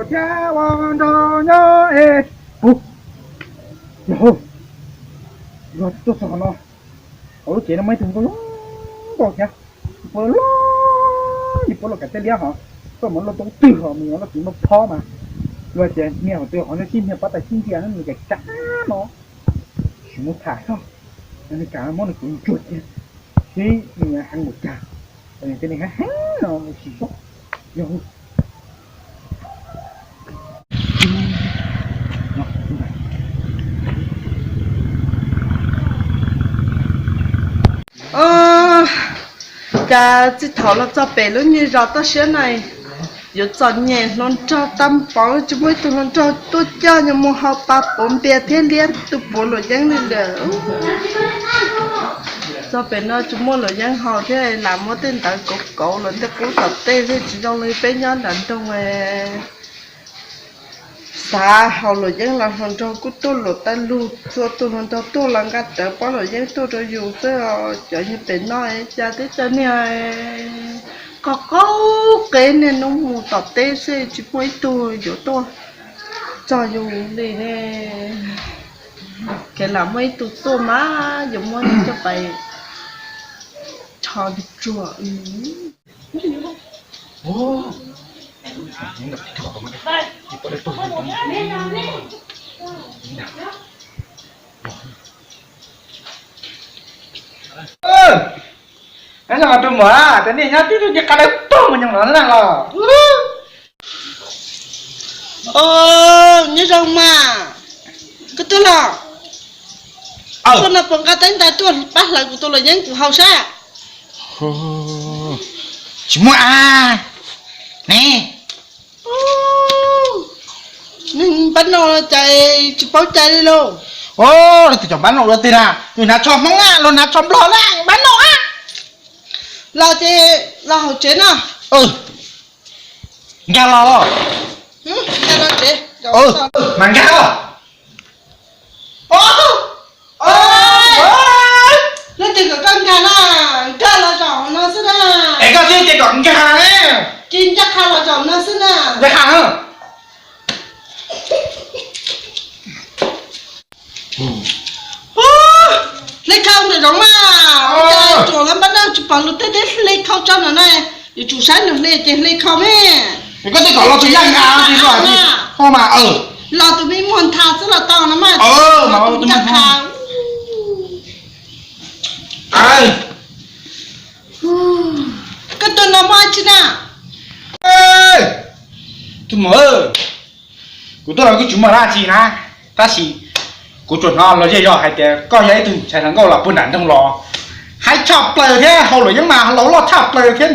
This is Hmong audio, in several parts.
Xyab ua nrog nyob es, ub, yog, yog tuaj txog qhov no, hauv lub tsev no muaj ib tug nkauj loj nkauj thiab, puab loj, yus puab loj kav tej liab hos, koj mus loj toob twg hos mus yog loj txiv muaj phob mas, luag tias niag hauv twg hov nws sib niag pob tais sib ntiag nws kav kav no, tsis mus tham xwb, nws kav muab nws kuv ntsuag thiab, sib nws heev mus cas, nws heev heev no mus tsis zoo, yog Cas txij thaum los txog pem lub nyuag zos toj siab no, yuav txom nyem hluas nraug tag npaum, tsis muaj ib tug hluas nraug tuaj coj yus mus haus pas puav npias thiab liab tus puav luam yeeb li lawm. Txog pem no tsis muaj luam yeeb haus thiab, lam muab tej ntawd kauv kauv los tej qub tom tej thiab, tsis zoo li peb nyob nram nroog xav haus luam yeeb los hluas nraug kuj tuaj luam tag lug, txhua tus hluas nraug tuaj los nqa rawv pob luam yeeb tuaj rau yus xwb. Cov yog pem no cas teb cov niag qaug qaug qe niag hnub mus tom teb xwb tsis muaj ib tug yuav tuaj txog yus li ne. Kev lam muaj ib tug tuaj mas yuav muab nws coj pais rho tsuag. Tus muam, cov niag nyob tib tug cia qab dawb paug mus nyoos no na los. Nyob zoo mas, koj tuaj los? Tuaj no puas nqa teeb ntais tuaj pab hlawv kuv tus luam yeeb kuv haus sab? Tsis muaj a ne. Neeg npab no cas tsis paub cai li lauj. Tus cov npab no ua twg na, tus hnav tsho Hmoob na, los hnav tsho Nplog na, npab no a. Los ces los hauv tsev no. Nkag los. Nkag los tsev. Mas nkag. Leej twg kom koj nkag na? Nkag los zaum no xwb na. Es koj twb tias kom nkag ne. Ces nkag qha los zaum no xwb na. Nkag qha. Hle khau ntawm zoov mas, ua cas tsuas lawv npab noj tsis pom lus tej thiab hle khau tso no na. Yuav tsum saib nws hle ces hle khau me. Koj twb kom los tus yaj nkag li los mas. Los tus me muag ntha xwb los tau no mas. Koj tuaj no muaj dab tsi na? Tus muam, kuv tuaj los kuj tsis muaj dab tsi na, tab sis kuv tsuas hnov luag zej zog hais tias koj yog ib tug ntxhais hluas nkauj los puag nram nroog los, haib tshaj plaws thiab haus luam yeeb mas laus loj tshaj plaws thiab,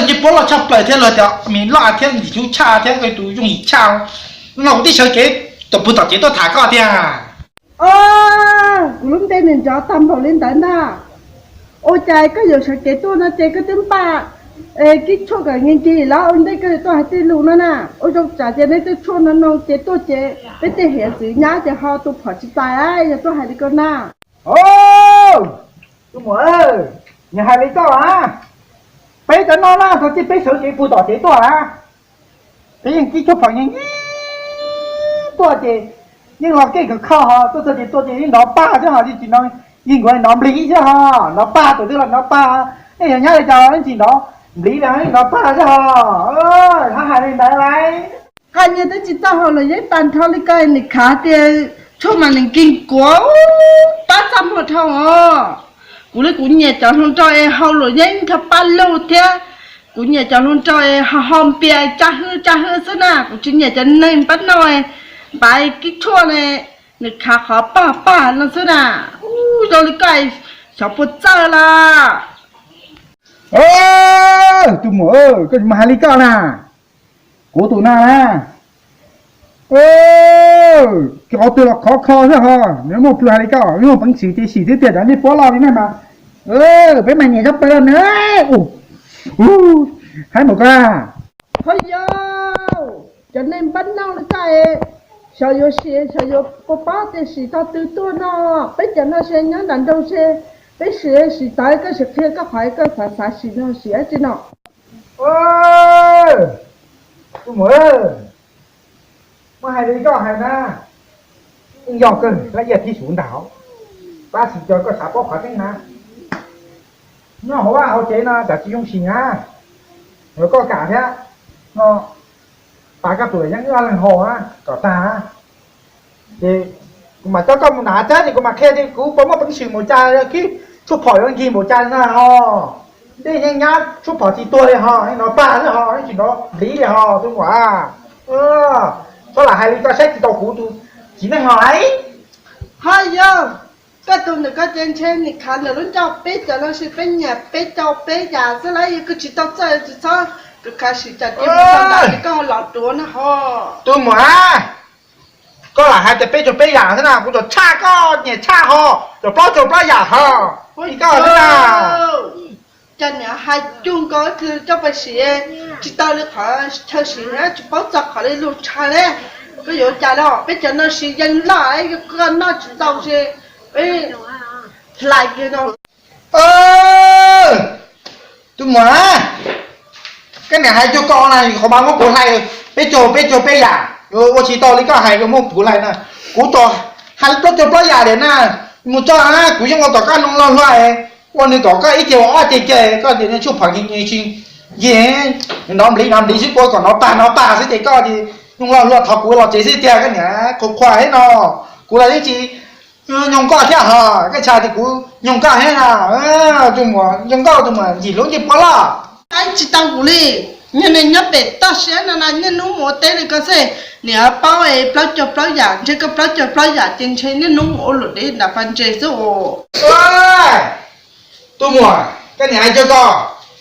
ncej puab loj tshaj plaws thiab, luag tias me loj thiab ntxim hlub tshaj thiab, tus yooj yim tshaj. No kuv twb sawv kev tom puag tom tsev tuaj tham koj tiag. Kuv lub npe nws nrov tag npaum li ntawd ntag. Ua cas koj yuav sawv kev tuaj no ces koj twb npaj kib tshuaj kom nkees nkees los ua ntej koj yuav tuaj hais tej lus no na. Ua zoo tsam ces nej tej tshuaj no no ces tuaj ces peb tej hiav txwv nyab ces ho tu phom tsis txais, yog tuaj hais li ko na. Tus muam, nyias hais li koj a. Peb cov no na thaum twg peb sawv kev puag tom tsev tuaj a, peb yeej kib tshuaj phom nkees nkees tuaj ces yeej los keej kawg kho ho tuaj txog ces tuaj ces yeej nrov pag xwb ho, yeej tsis nrov, yeej nkuav nrov npliv xwb ho, nrov pag tus twg los nrov pag. Nej yog nyab li cas los yeej tsis nrov npliv li, yeej nrov pag xwb ho. Hab hais li ntawd lais. Koj nyias twb tsis txawj haus luam yeeb tag nrho li ko, nim khav tias tshuaj mas nim nkees kuav pab txaj muag dhau os. Kuv li kuv nyiam cov hluas nraug es haus luam yeeb nrog paj lug thiab, kuv nyiam cov hluas nraug es ho ho npias caj hwj caj hwj xwb na, kuv tsis nyiam cov neeg npab no, npav kib tshuaj ne, nws khav qhov pag pag no xwb na. Ub, zoo li koj xyov puas txawj lawm. Tus muam, koj tsis mus hais li koj na. Kuv tus no na, qhov twg los khov kho xwb ho, nws muaj plhu hais li koj, muaj peev xwm ces sim xwb tiag, cov nej puab loj li nej mas, peb mas nyiam tshaj plaws na. Haib npaum koj. Ho yog cov neeg npab no li koj, xyov yuav sim xyov yuav puas paub tias sim tog twg tuaj no. Peb cov no se nyob nram nroog se peb sim sim tawv, koj sim qhia koj qhov koj xav xav sim no sim dab tsi no. Tus muam, Muab hais li koj hais na, yeej yog kawg, lab iab thib suv ntag. Tab sis koj xav paub qhov tseeb na, nyob hauv vaj hauv tsev no tam tsis zoo sim na, yog koj kam thiab no, tas koj tus luam yeeb wb ob leeg haus kom tag, ces kuv mam coj koj mus nram teb ces kuv mam qhia tias kuv puas muaj peev xwm npaum cas, khib tshuaj phom yuav nkig npaum cas li na ho. Dej yeej nyab tshuaj phom tsis tuag li ho, nov pag xwb ho, tsis nov npliv li ho tus muam. Txhob lam hais li koj saib tsis tau kuv tus txiv neej no lauj. Ho yog koj tus ntawm koj ces ntshe nim khav ntawm lub ncauj peb cov no es peb nyiam peb caug peb yam xwb lauj, yog koj tsis tau txawj tsis txhob rov khav sim cas cia mus txog ntawd ces koj los duav na ho. Tus muam, koj lam hais tias peb caug peb yam xwb na, kuv tsuas tshaj koj nyiam tshaj ho, caum plaub caug plaub yam ho, ua li koj xwb na. Cas niam hais cuag nkaus coj pais sim tsis tau li qhov chaw sim na, tsis paub txog qhov li lus ntshaw li. Koj yuav cas los peb cov no siv yees loj, koj noj tsis tau ces hlais kiag no. Tus muam, koj niam hais cuag koj na, qhov mas muab kuv hlais peb caug peb caug peb yam, ua tsis tau li koj hais, muab kuv hlais na. Kuv tsuas hais plaub caug plaub yam diam na, mus tso, kuv yeej ua kom koj noo loj hluas, ua nws kom koj ib ce ua ob ce ce, koj tias tshuaj phom nkig nkig tsis nkig, nov npliv nov npliv xwb, kuv ua kom nov pag nov pag xwb ces koj tias noo loj hluas, thov kuv los tsev xwb tiag, koj niam qhuas qhuas thiab no. Kuv los yeej tsis nyoog koj thiab ho, koj txhais tias kuv nyoog koj thiab na. Tus muam nyoog koj, tus muam ntxim hlub ncej puab loj. Tsis tau kuv li, niag neeg nyob pem toj siab no na niaj hnub mus ua teb li koj xwb, niam paub es plaub caug plaub yam, ntshe koj plaub caug plaub yam ces ntshe niaj hnub mus ua luam dev nram pas ntses xwb os. Tus muam, koj niam hais cuag koj,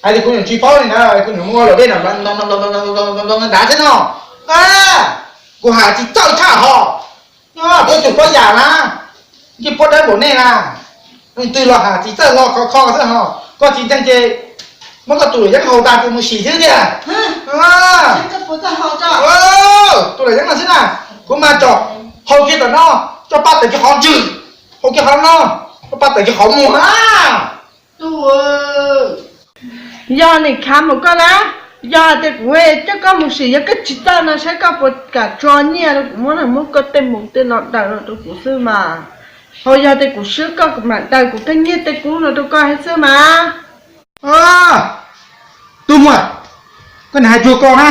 hais tias kuv niam tsis paub li na, kuv niam mus ua luam dej nram nrad xwb no. Kuv hais tsis txawj tshaj ho, plaub caug plaub yam na, ncej puab dawb npaum nej na, leej twg los hais tsis txawj, hlo khov kho xwb ho. Koj tsis ntseeg ces muab koj tus luam yeeb haus tas ces mus sim xwb tiag. Tus luam yeeb no xwb na, kuv mas tsom haus kiag tom no, tso paj tawm kiag qhov ntswg, haus kiag qhov no, tso paj tawm kiag qhov muag na. Yog nim khav mus koj na, yog hais tias kuv coj koj mus sim, yog koj tsis txawj no saib koj puas kam tso nyiaj rau kuv, muab no muab koj tej mus tej no daws los rau kuv xwb mas. Ho yog tias kuv swb koj, kuv mam daws kuv tej nyiaj tej kub no rau koj thiab xwb mas. Tus muam, koj niam hais cuag koj na,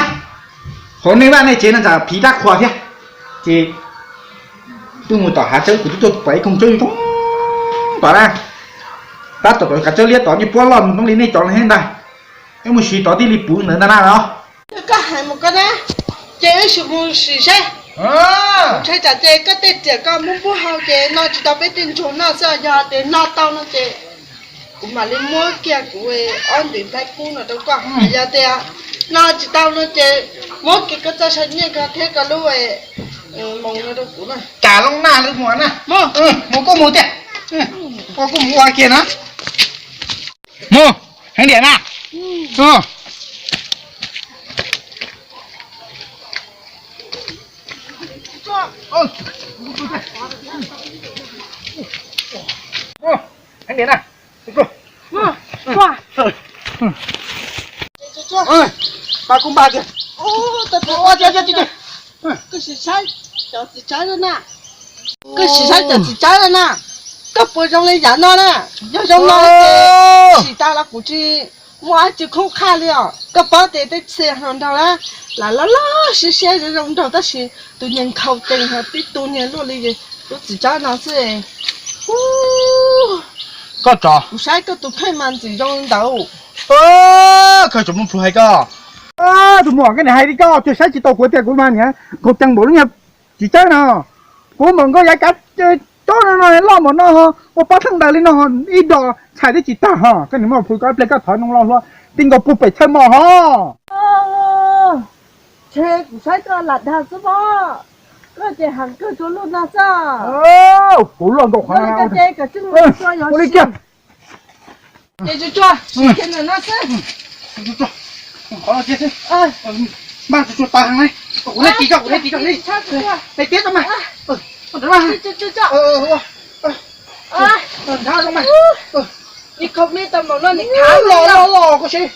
hauv nej vaj nej tsev no tsam phiv dab qhuas thiab, ces twb mus tom hav tsawb, kuv twb tuaj pom ib koog tsawb zoo zoo tom na, tab tom tom kav tsawb liab tom ncej puab loj mus noob li nej cov no thiab ntag. Wb mus sim tod thiaj li puv ntawd ntag na los. Koj hais mus koj na, ces wb sim mus sim saib. Ntshai tsam ces koj tej riam koj muab npub hau ces no tsis tau peb tej ntsuag noj xwb, yog tias noj tau no ces kuv mam li muab kiag kuv ob ntiv nplhaib kub no rau koj. Yog tias no tsis tau no ces muab kiag koj txoj saw nyiaj ko thiab koj lub moos no rau kuv na. Kam loo naj lwm muam na. Mus koj mus tiag, ua koj mus ua kiag na. Mus, heev diam na. Heev diam na. Npaj kub npaj kiag. Koj sim saib cov txiv tsawb na, koj sim saib cov txiv tsawb na, koj puas zoo li yam no na? Yog zoo no ces sim tas los kuv tsis muaj dab tsi khoob qhaj li os. Koj paub tias tej txhia hluas nraug na, lam loj loj siab siab zoo zoo nraug tab sis tus niag nkhaus cees ho tib tug niag luaj li lub txiv tsawb no xwb. Koj tso, kuv saib koj tus kheej mas ntxim zoo li ntawd. Koj tso muab plhu hais koj. Tus muam, koj niam hais li koj, tsuas saib tsis tau kuv tiag, kuv mas niag nkhaus cees npaum lub niag txiv tsawb no. Kuv npaum nkauj yav kav tsob no no loj npaum no ho ua pob theej ntawd li no ho ib dos ntxhais twb tsis tag ho. Koj niam muab plhu koj ib pliag koj thov noo loj hluas ti nkaus puag pem chaw mos ho. Ntshe kuv saib koj lam dag xwb pob. Koj ces heev kawg rua luaj no xwb. Puv luaj nkaus qhov no. Ces tsuas tsuas, sim kiag ntawm no xwb. Qhov no cia xwb. Mas tsuas tsuas tas heev ne. Kuv neb tis koj, kuv neb tis koj ne. Neb tiab tau mas. Nrhav tau mas. Ib khob me tau npaum no nim khav los los los koj seb.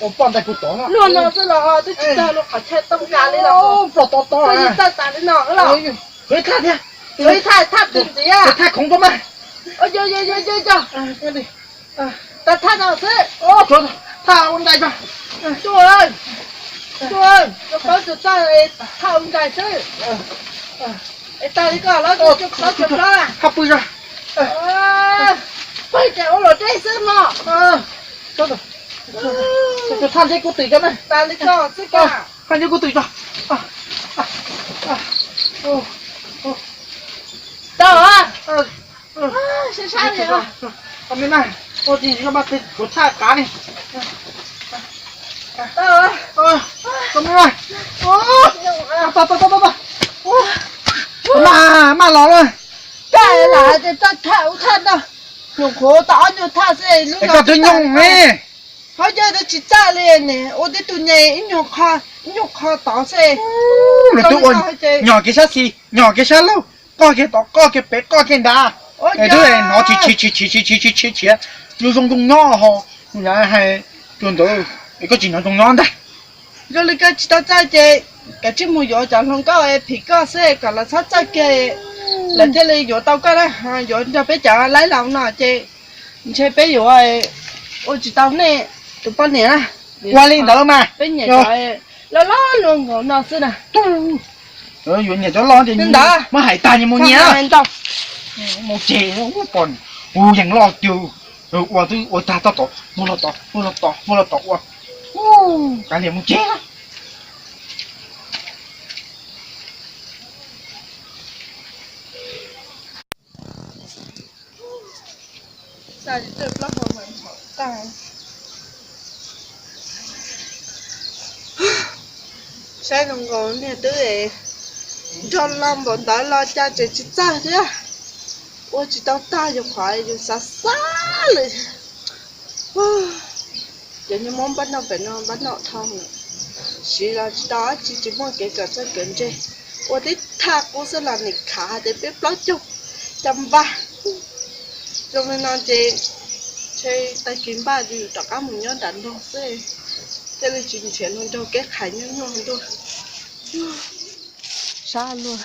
Ua poj ntais kuv tod luag no xwb los twb tsis tag luag qhov chaw tau nkaus li los. Ploj tod tod, txawj tas li no los. Khwv thaj thiab, khwv thaj, thaj tus ntxiv, thaj khoov rau mas. Yog yog yog yog, tas thaj no xwb. Thaj ua ntais tso. Tsuj, tsuj, paub tus txaj thaj ua ntais xwb. Es tas li koj los tsuj plaub tsuj plaub. Thaj pw tso. Pw ces ua luam dej xwb no. Thaj ntsib kuv twm tso na. Tas li koj xwb koj. Thaj ntsib kuv twm tso. Tau. Sab sab li. Ua tsis tau mas kuv thaj qav li. Maj los lawm. Kaj lam hais tias txawj thaj ub thaj no, nyuam qhuav tau ob nyuag thaj xwb lub no twb nyoog ne. Hov yog twb tsis txaj li ne, ua tib tug nyem ib nyuag qho, ib nyuag qho tod xwb. Lawv twb ua nyom kev sab xis, nyom kev sab laug, qoj kev tod, qoj kev pem, qoj kev nrad. Es twb hnov tsis tsis tsis tsis tsis tsis tsis tsis tsis zoo zoo nyob ho. Hais tus ntawd es koj tsis hnov zoo nyob ntag. Zoo li koj tsis tau txawj ces kav tsij mus yuav cov hluas nkauj phim koj xwb kom lawv txhob txawj kiag, lawv thiaj li yuav tau koj na. Yuav nrog peb cov laib laus no ces ntshe peb yuav ua tsis tau nej tus poj niam na. Ua li ntawd mas peb nyiam cov loj loj luaj nkaus no xwb na. Yuav nyiam cov loj ces ntawd muab hais tag nyias mus nyias ntau. Mus ces pom hu yees loj tiag. Ua twb ua tag toj tod, mus los tod, mus los tod, mus los tod ua. Kav liam mus ces. Saib zoo nkaus niag twb nrog los npaum ntawd los cas tseem tsis txawj thiab. Ua tsis tau tag yus qhov yus xav xav lawm. Ces niag muab npaj noj pem no npaj noj dhau lawm, siv los tsis tau dab tsi, tsis muaj kev kawm txawj kawm ntse. Ua tib thaj qub xwb los nim khav hais tias peb plaub caug cas npaj. Zoo li no ces ntshe tag kis npaj yus rov qab mus nyob nram nroog xwb, thiaj li tsis nrhiav hluas nraug kev qhais nyuaj nyuaj ntuj. Sab luaj.